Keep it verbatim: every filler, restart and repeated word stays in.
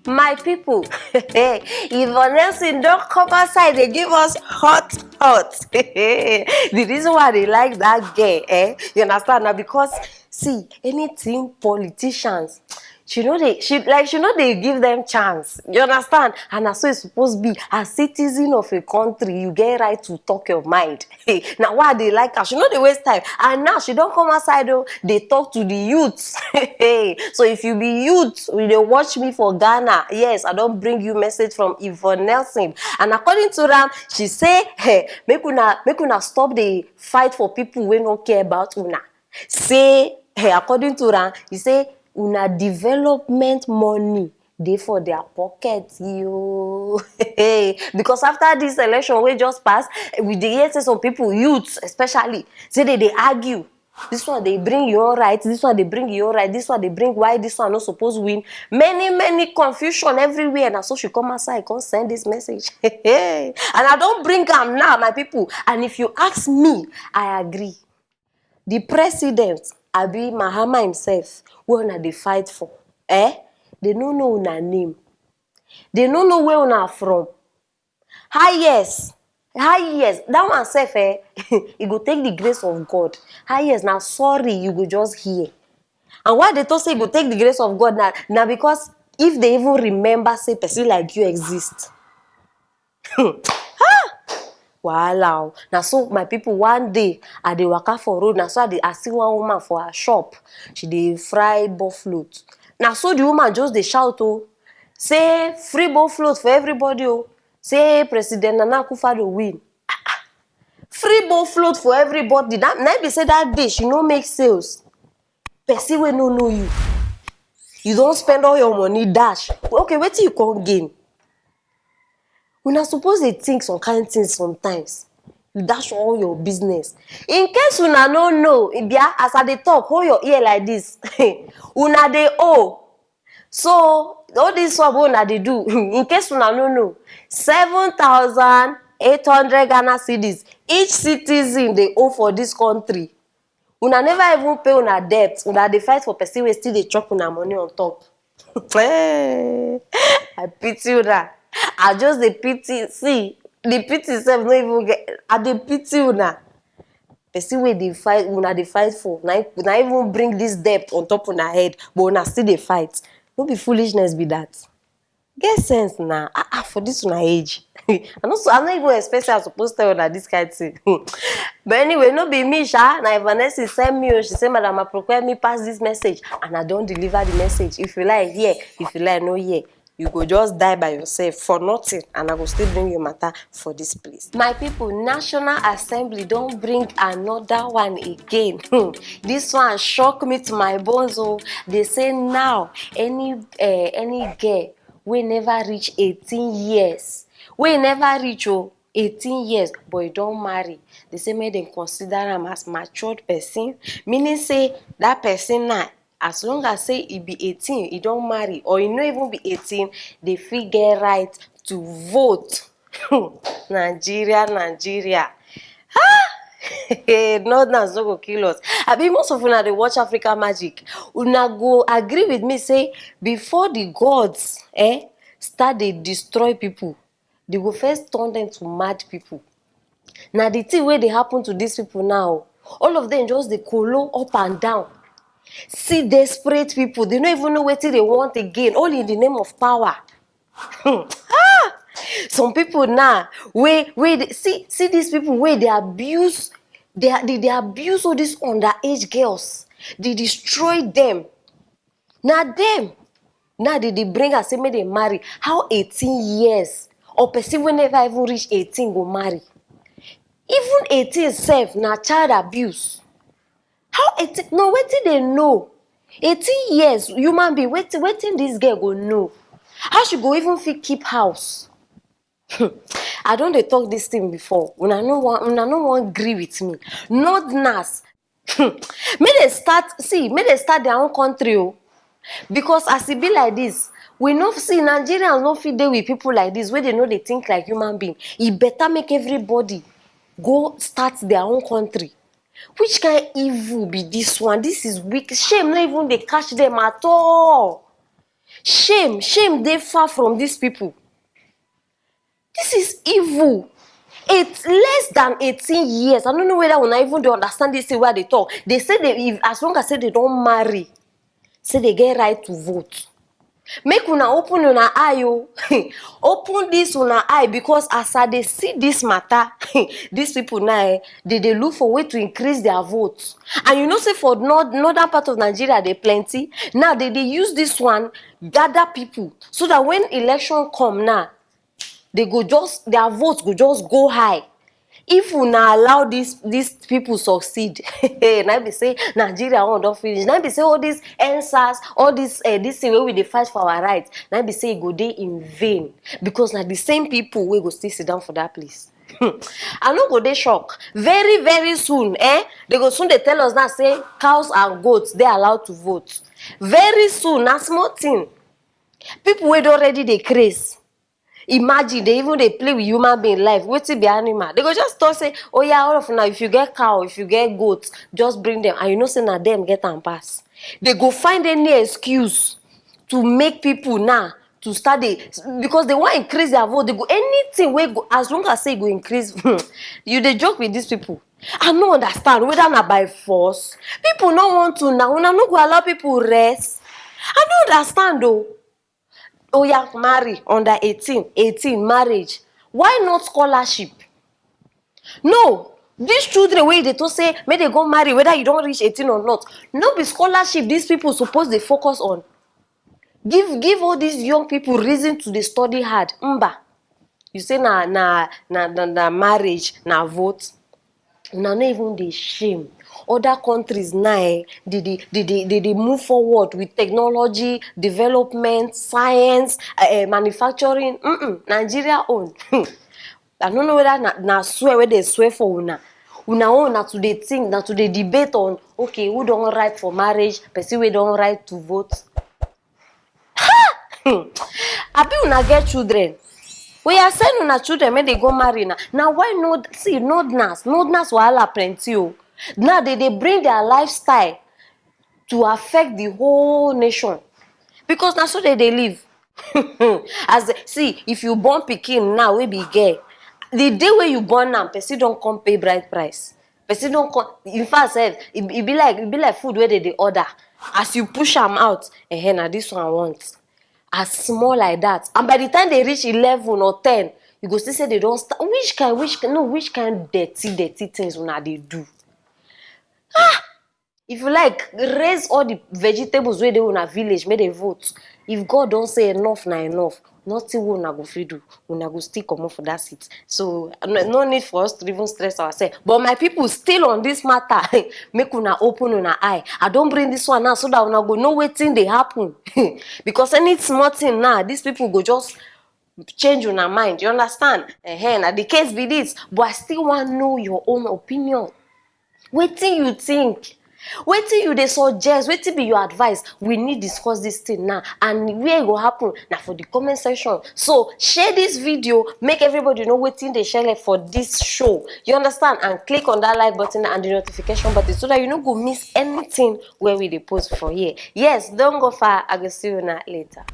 My people, Yvonne Nelson don come outside dey give us hot hot. The reason why I dey like that girl, eh, you understand, na because, see, anything politicians, she no dey, she, like, she no dey give them chance. You understand? And na so e suppose be. As citizen of a country, you get right to talk your mind. Na why I dey like her. She no dey waste time. And now she don come outside o, dey talk to the youths. So if you be youth, you dey watch me for Ghana, yes, I don bring you message from Yvonne Nelson. And according to am, she say, hey, make una, make una stop dey fight for people wey no care about una. Say, hey, according to am, e say una development money dey for their pocket, yo. Because after this election wey just pass, we dey hear say some people, youths especially, say they dey argue. This one dey bring your own right, this one dey bring your own right, this one dey bring why this one no suppose win. Many, many confusion everywhere. Na so she come outside, come send this message. And I don bring am now, my people. And if you ask me, I agree. The president, abi Mahama himself, wey una dey fight for, eh? They no know una name. They no know where una from. Highest, highest, that one sef, eh? E go take the grace of God. Highest, na sorry you go just hear. And why they talk say e go take the grace of God na, na because if they even remember say person like you exist. Wahala o. Na so, my people, one day I dey waka for road, na so I dey, I see one woman for her shop. She dey fry ball float. Na so the woman just dey shout o, say free ball float for everybody o. Say President Nana Akufo-Addo win. Ah, ah. Free ball float for everybody. That, na im be say that day she no make sales. Person wey no know you, you don spend all your money dash. Okay, wetin you come gain? Una suppose dey think some kind things sometimes. You dash all your business. In case una no know, e bia, as I dey talk, hold your ear like this. Una dey owe. So, all this one wey una dey do, in case una no know, seven thousand eight hundred Ghana cedis each citizen dey owe for this country. Una never even pay una debt, una dey fight for person wey still dey chop una money on top. Eh, I pity una. I just dey pity. See, the pity sef no even get. I dey pity una. Person wey dey fight, una dey fight for, na, na even bring this debt on top una head, but una still dey fight. No be foolishness be that? Get sense na. Ah, ah, for this una age. I no so, I no even expect say I suppose tell una this kind thing. But anyway, no be me sha. Na Evanessa send me o. She say, "Madam Aproko, help me pass this message," and I don deliver the message. If you like, hear. If you like, no hear. You go just die by yourself for nothing, and I go still bring your matter for this place. My people, National Assembly don bring another one again. Hmm. This one shock me to my bones o. They say now any, eh, any girl wey never reach eighteen years, wey never reach o, eighteen years, but e don marry, they say make dem consider am as matured person, meaning say that person now, as long as say e be eighteen, e don marry, or e no even be eighteen, they fit get right to vote. Nigeria, Nigeria. Ah! Northerners no go kill us. Abi most of una dey watch Africa Magic. Una go agree with me say before the gods, eh, start dey destroy people, they go first turn them to mad people. Na the thing wey dey happen to these people now. All of them just dey kolo up and down. See desperate people, they no even know wetin they want again, all in the name of power. Hmm. Ah! Some people now, wey, wey dey, see, see these people wey dey abuse, they, they, they abuse all these underage girls. They destroy them. Na them now they dey bring am say make dem marry. How eighteen years, or person wey never even reach eighteen go marry? Even eighteen sef na child abuse. How eighteen? No, wetin they know? Eighteen years, human being, wetin, wetin this girl go know? How she go even fit keep house? I don dey talk this thing before. Una no wan, una no wan gree with me. Northerners, make dem start, see, make dem start their own country o. Because as e be like this, we no see, Nigerians no fit dey with people like this wey dey no dey think like human being. E better make everybody go start their own country. Which kind evil be this one? This is wicked. Shame no even dey catch them at all. Shame, shame dey far from these people. This is evil. It's less than eighteen years. I don't know whether una even dey understand this thing wey I dey talk. They say they, if, as long as say they don marry, say they get right to vote. Make una open una eye o. Open this una eye, because as I dey see this matter, these people now, eh, they dey look for way to increase their vote. And you know say for north, northern part of Nigeria, they plenty. Now they dey use this one gather people, so that when election come now, they go just, their vote go just go high. If una allow these, these people succeed, na be say Nigeria own don finish. Na be say all these End SARS, all this, eh, this thing wey we dey fight for our rights, na be say e go dey in vain, because na the same people wey go still sit down for that place. I no go dey shock. Very, very soon, eh, they go soon dey tell us now say cows and goats dey allowed to vote. Very soon, na small thing. People wey don already dey craze. Imagine, they even dey play with human being life. Wetin be animal? They go just talk say, "Oh yeah, all of una, if you get cow, if you get goat, just bring them." And you know say na them get am pass. They go find any excuse to make people now to start dey, because they wan increase their vote. They go, anything wey go, as long as say e go increase. You dey joke with these people. I no understand whether na by force. People no want to now. Una no go allow people rest. I no understand though. Oh yeah, marry under eighteen, eighteen, marriage. Why not scholarship? No, these children wey dey talk say make they go marry, whether you don reach eighteen or not, no be scholarship these people suppose dey focus on. Give, give all these young people reason to dey study hard. Mba, you say na, na, na, na, na marriage, na vote. Una no even dey shame. Other countries now, eh, they, they, they, they, they, they move forward with technology, development, science, uh, manufacturing. Mm-mm, Nigeria own. I don't know whether na, na swear where they swear for una. Una own na to dey think, na to dey debate on, okay, who don ripe for marriage, person wey don ripe to vote. Abi una get children? We are send una children make they go marry now. Now why not? See, northerners, northerners wahala plenty o. Now they, they bring their lifestyle to affect the whole nation, because na so they, they live. As they, see, if you born pikin now, we be gay. The day where you born now, person don't come pay bride price. Person don't come. In fact, sef, it, it be like, it be like food where they, they order. As you push am out, eh, na this one I want. As small like that, and by the time they reach eleven or ten, you go see say they don't start. Which kind, which kind, no, which kind dirty, dirty things una dey do? Ah, if you like, raise all the vegetables where they una village, make they vote. If God don't say enough, na enough. Nothing we una go fit do. Una go still comot for that seat. So no, no need for us to even stress ourselves. But my people, still on this matter, make una open una eye. I don't bring this one now so that una go know wetin dey happen. Because any small thing now, these people go just change una mind. You understand? Uh-huh. Na the case be this, but I still want know your own opinion. Wetin you think? Wetin you dey suggest? Wetin be your advice? We need discuss this thing now, and where e go happen na for the comment section. So share this video, make everybody know wetin dey shele for this show. You understand? And click on that like button and the notification button so that you no go miss anything where we dey post for here. Yes, don't go far. I go see you now later.